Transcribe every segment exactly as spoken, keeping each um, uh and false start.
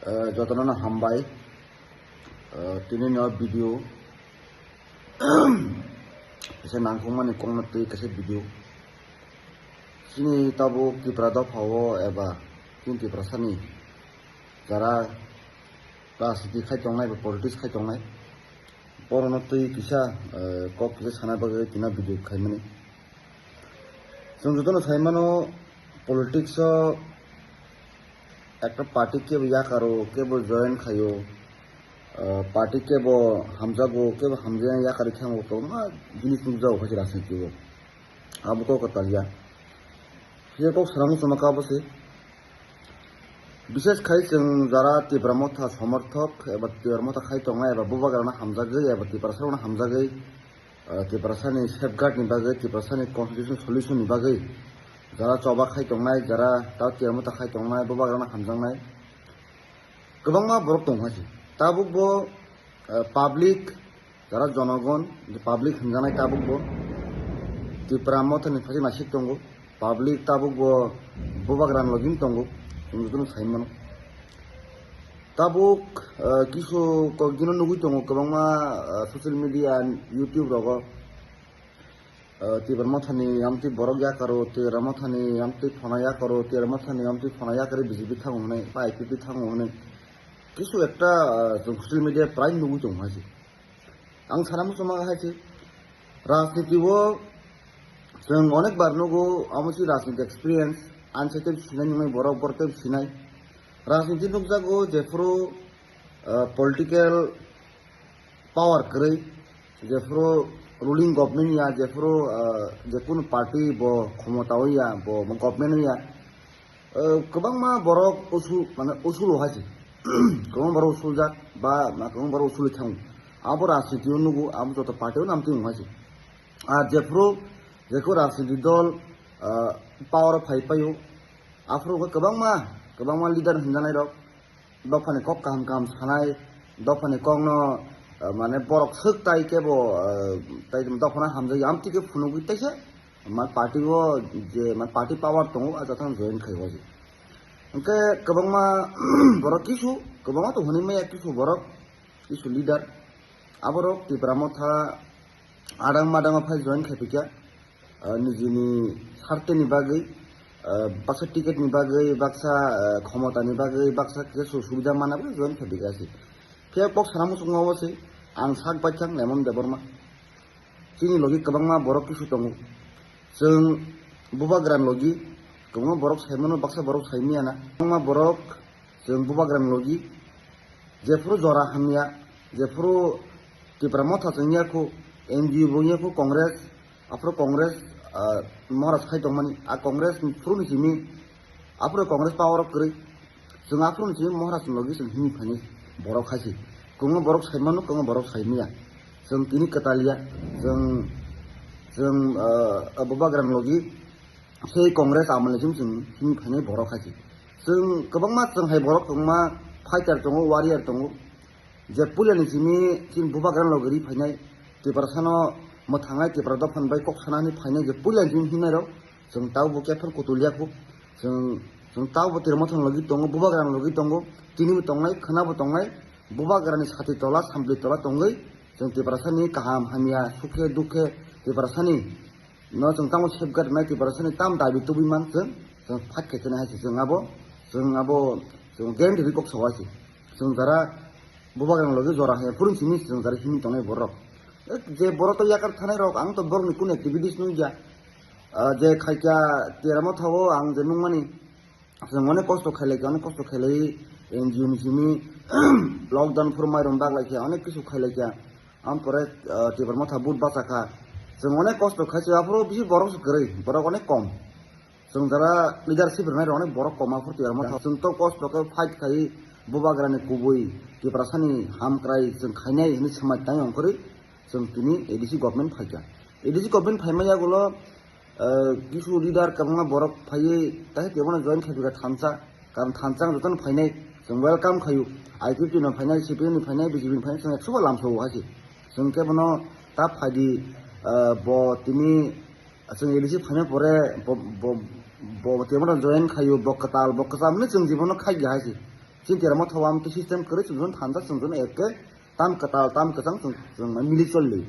Eh, jotono no hambai. Eh, tini no video kaisa nangkukmani kokno twi kaisa video. Chini tabuk Tipra dopha o eba chini Tiprasani jara rajniti khai tongnai ba politics khai tongnai, borokno twi kisa, eh, kok kisa sana bagwi tini video khaimani. Chwng jotono sai mano, politics o ekta party kebo yakaro, kebo join khaio, ah, party kebo hamjago, kebo hamjaya yakarwi khe ang bo kwbangma jinis nukjago khachi rajniti o. Abo kok kwtal ya. Phiya kok sana muchungma kha bo se. Bishes khai chwng jara Tipra Motha somorthok eba Tipra Motha khai tongnai eba bubagrano hamjagwi eba Tiprasarokno hamjagwi, ah, Tiprasani safeguard ni bagwi, Tiprasani constitution solution ni bagwi jara choba khai tongnai, jara tao Tipra Motha khai tongnai, bubagrano hamjaknai kwbangma borok tongo hai se. Tabuk bo, ah, public, jara jonogon, je public hwnjanai tabuk bo Tipra Mothani phaisi naisik tongo, public tabuk bo bubagrani login tongo, chwng jotono sai mano. Tabuk, ah, kisu kokdino nugwi tongo kwbangma, ah, social media, YouTube rogo, ah, Tipra Mothani amtwi borok yakaro, Tipra Mothani amtwi phona yakaro, Tipra Mothani amtwi phona yakarwi B J P thango hwnwi, ba I P P thango hwnwi. Kisu ekta, ah, chwng social media prai nugwi tongo hai se. Ang sana muchungma hai se, rajniti o chwng onek bar nugo, amo si rajniti experience, ansa tei sinai nungnai borok, borok tei sinai. Rajniti nukjago jephuru, ah, political power kwrwi, jephuru ruling government ya, jephuru, ah, jekunu party bo khomota o ya, bo, bo government o ya, ah, kwbangma borok usu, mane usulo hai se. Kwbangma borok usuljak ba, ma, kwbangma borok usuli thango. Abo rajniti o nugo, abo joto party o namtwi wng hai se. Ar jephuru, jephuru rajniti dol, ah, power o phai paio, aphuru wngkha kwbangma, kwbangma leader hwnjanai rok, dophani kok kaham kaham sanai, dophani kokno, ah, mane borok swk tai kebo, ah, tai dophano hamjagwi amtwi khe phunugwi taisa, ma party o je, ma party power tongo, ah, jotono join khai o je. Hwnkhe kwbangma borok kisu, kwbangma to hwnwi maya kisu borok, kisu leader. Aborok Tipra Motha adang madang phai join khai phikya, ah, nijini sarteni bagwi, ah, baksa ticket ni bagwi, baksa, ah, khomota ni bagwi, baksa kisa su-, subida mana bagwi join khai phikya se. Phiya kok sana muchungma o se, ang sak baithang Lemon Debbarma. Chini logi kwbangma borok kisu tongo. Chwng bubagrani logi kwbangma borok sai mano, baksa borok sai manya na. Kwbangma borok chwng bubagrani logi jephuru jora hamya, jephuru Tipra Motha chwng yakhu, N G O bo yakhu, Congress, aphuru Congress, ah, Maharaj khai tongmani, a Congress phuru ni simi, aphuru Congress power o kwrwi. Chwng aphuru ni simi Maharaj ni logi chwng himwi phainai borok hai se. Kwbangma borok sai mano, kwbangma borok sai manya. Chwng tini kwtal ya, chwng, chwng, ah, bubagrani logi sei Congress amal ni simi chwng himwi phainai borok hai se. Chwng kwbangma chwng hai borok kwbangma fighter tongo, warrior tongo. Je puila ni simi chini bubagrani logi ri phainai, Tiprasano mwthangnai, Tipra dophani bai kok sana hinwi phainai je puila ni simi himnai rok, chwng tabo bo kephar kutul yakhu. Chwng, chwng tabo bo Tipra Mothani logi tongo, bubagrani logi tongo, tinibo tongnai, khwnabo tongnai, bubagrani sati tola, sampli tola tongwi, chwng Tiprasani kaham hamya, sukhe dukhe, Tiprasani no chwng tamo safeguard nai, Tiprasani tam dabi tubui man chwng, chwng fight khai chana hai se chwng abo, chwng abo, chwng guarantee ri kok sawa se. Chwng jara bubagrani logi jora hai phuru simi chwng jara himwi tongnai borok. Eh, je borok to yakar thanai rok, ang to borokni kunu activities nukya. Ah, je khaikya Tipra Motha o ang je nukmani, chwng onek kosto khailai kha, onek kosto khailai N G O ni simi lockdown phuru mairum baglai kha, onek kisu khailai kha. Ampore, ah, Tipra Motha but bacha kha. Chwng onek kosto khai se, aphuru bisi borok se kwrwi, borok onek kom. Chwng jara leadership rwnai rok onek borok kom aphuru Tipra Motha. Chwng to kosto khe fight khai bubagrani kubui Tiprasani hamkrai chwng khainai hinwi swmai tang ongkhorwi chwng tini A D C government phaikha. A D C government phaima yagulo, eh, kisu leader kwbangma borok phaiwi tai kebono join khai phikha thansa, karon thansa ang jotono phainai chwng welcome khaio, I P F T no phainai, C P M ni phainai, B J P ni phainai chwng eksoba lamsao hai se. Chwng kebono ta phaidi, eh, bo tini chwng A D C phaina pore bo, bo, bo kebono join khaio, bo kwtal, bo kwcham hinwi chwng jibono khaikha hai se. Chini Tera Motha o amtwi system kwrwi chwng jono thansa chwng jono ekke tam kwtal tam kwchang chwng chwng mili choli.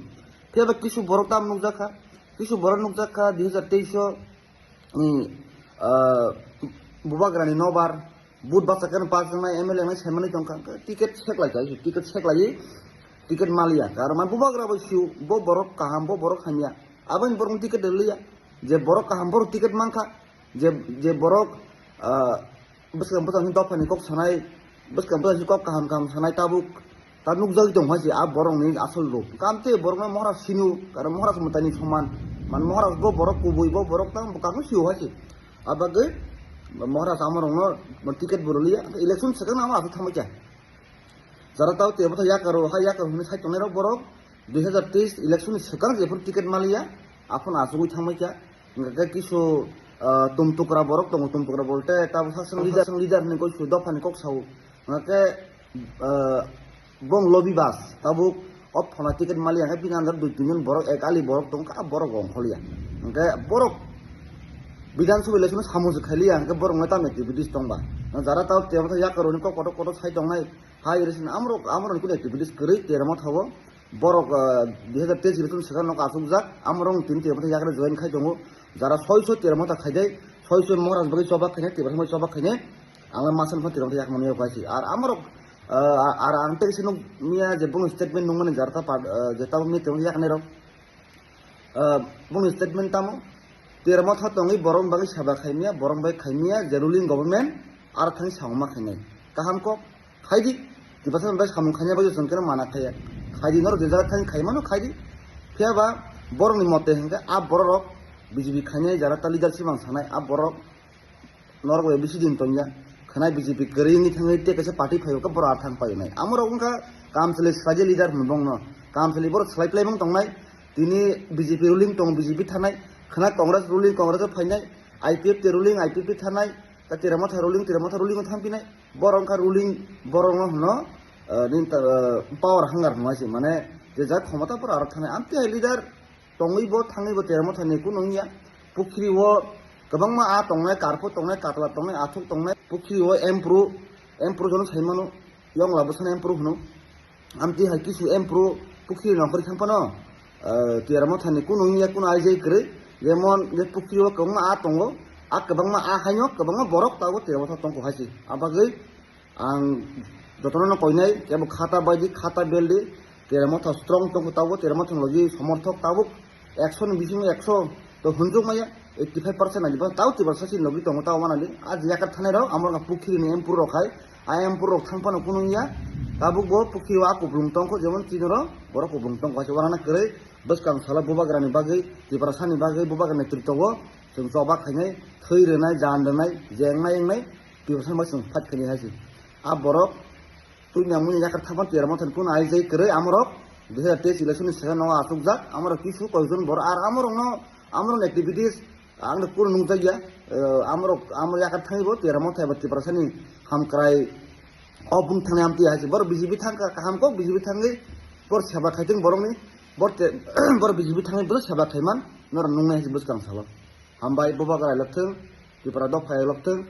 Phiya ba kisu borok tam nukjak kha, kisu borok nukjak kha dui hazar teis o ni, ah, Bubagrani nobar, vote bachakhe pass wngnai, M L A wngnai saimanwi tongkha, ticket seklai kha, ticket seklaiwi ticket maliya. Karon ma Bubagra bai sio, bo borok kaham, bo borok hamya. Aboni borokno ticket rwliya, je borok kaham borok ticket mankha, je, je borok, ah, bwskang bwskango dophani kok sanai, bwskang bwskango kok kaham kaham sanai tabuk, ta nukjagwi tong hai se a borokni asol rok. Kam te borokno Maharaj sinu, karon Maharaj mwtaini soman. Man Maharaj bo borok kubui, bo borok tang bwkakno sio hai se. A bagwi Maharaj amorokno ticket bo rwliya, election swkang amo aswk thangbai kha. Jara tao Tera Motha yakaro, hai yakaro hwnwi sai tongnai rok borok dui hazar teis election ni swkang jephuru ticket maliya, aphano achugwi thangbai kha. Hwnkhe kisu, ah, tumtukra borok tongo, tumtukra bolte tabo sasang leader, sasang leader hwnwi kok su dophani kok sao. Hwnkhe, ah, bong lobby bas tabuk o phona ticket maliya hwnkhe bini under dui tinjon borok ek ali borok tongo, ah, borok ongkhorliya. Hwnkhe borok Bidhan Sabha election samung se khailiya hwnkhe borok nai tamo activities tongba. Jara tao Tera Motha yakaro hwnwi kok kotor kotor sai tongnai. Hai ri sini amrok, amrok ni kunu activities kwrwi Tera Motha o. Borok, ah, dui hazar teis election swkang no achukjak. Amrok tini Tera Motha yakre join khai tongo. Jara soi soi Tera Motha khai dai, soi soi Maharaj bagwi choba khainai, Tera Motha choba khainai. Ang le masa no Tera Motha yakmani yok hai si. Ar amrok, ah, ar ang tei sino miya je bung statement nung mani jara ta pa, ah, je ta miya Tera Motha yaknai rok. Ah, boni statement tamo, Tera Motha tongwi borok bagwi seba khaimya, borok bai khaimya, je ruling government, aro thani samung ma khainai. Kaham kok, khaidi, Tiprasa bai samung khaina bagwi chwng khe mana khaiya. Khaidi norok je jaga thani khaimano khaidi. Phiya ba borokni mote hwnkhe a borok B J P khainai jara ta leadership ang sanai, a borok Norok bai bisi din tongya. Khwnai B J P kwrwi wngwi thangwi tei kaisa party phaiyo khe borok ar thang painai. Amorok wngkha Kamchwlwi swlaijaknai leader hwnwi bongno. Kamchwlwi borok swlai phlai bong tongnai. Tini B J P ruling tongo, B J P thanai. Khwna Congress ruling, Congress o phainai. I P F T ruling, I P F T thanai. Ta Tera Motha ruling, Tera Motha ruling o thangpinai. Borok wngkha ruling, borok no hwno, eh, nini ta, eh, power hunger hwnwi se. Mane je jak khomota borok aro thanai. Amtwi hai leader Tongwi bo thangwi bo Tera Motha ni kunu wngya. Pukhiri o kwbangma a tongnai, karpho tongnai, katla tongnai, athuk tongnai. Pukhiri o empru, empru jono saimano, yong labo sana empru hwno. Amtwi hai kisu empru pukhiri nongkhorwi thang phano, eh, Tera Motha ni kunu wngya, kunu aijai kwrwi. Jemon je pukhiri o kwbangma a tongo, a kwbangma a haino kwbangma borok tabuk Tera Motha tongkho hai se. Abagwi Ang jotono no koinai, kebo khata baidi, khata beldi, Tera Motha strong tongo tabuk, Tera Motha ni logi somorthok tabuk, ekso ni bisingo ekso to hunjuk maya, eighty five percent ani ba tau Tiprasa chini logi tongo tau manani. A je yakar thanai rok, amo wngkha pukhiri ni empru rok hai, a empru rok thang phano kunu wngya, tabuk bo pukhiri o a kuplung tongkho, jemon chini ro, borok kuplung tongkho, hai se uanana kwrwi, bwskang salo Bubagra ni bagwi, Tiprasa ni bagwi, Bubagra ni netrito o, chwng choba khainai, thwi rwnai, jan rwnai, jengnai wngnai, Tiprasa bai chwng fight khainai hai se. A borok tuini ang muni yakar thangma Tera Motha ni kunu aijai kwrwi amorok dui hazar teis election ni second no achukjak, amorok kisu koijon borok ar amorokno, amorokni activities ang kunu nukjakya, eh, amorok, amorok yakar thangwi bo Tera Motha eba Tiprasa ni hamkrai o bung thangnai amtwi hai se. Borok B J P thangkha kaham kok, B J P thangwi borok seba khaitwng borokni, borok te-, borok B J P thangwi borok seba khaiman norok nungnai hai se bwskang salo. Hambai, Bubagra elok thung, Tripura dopha elok thung,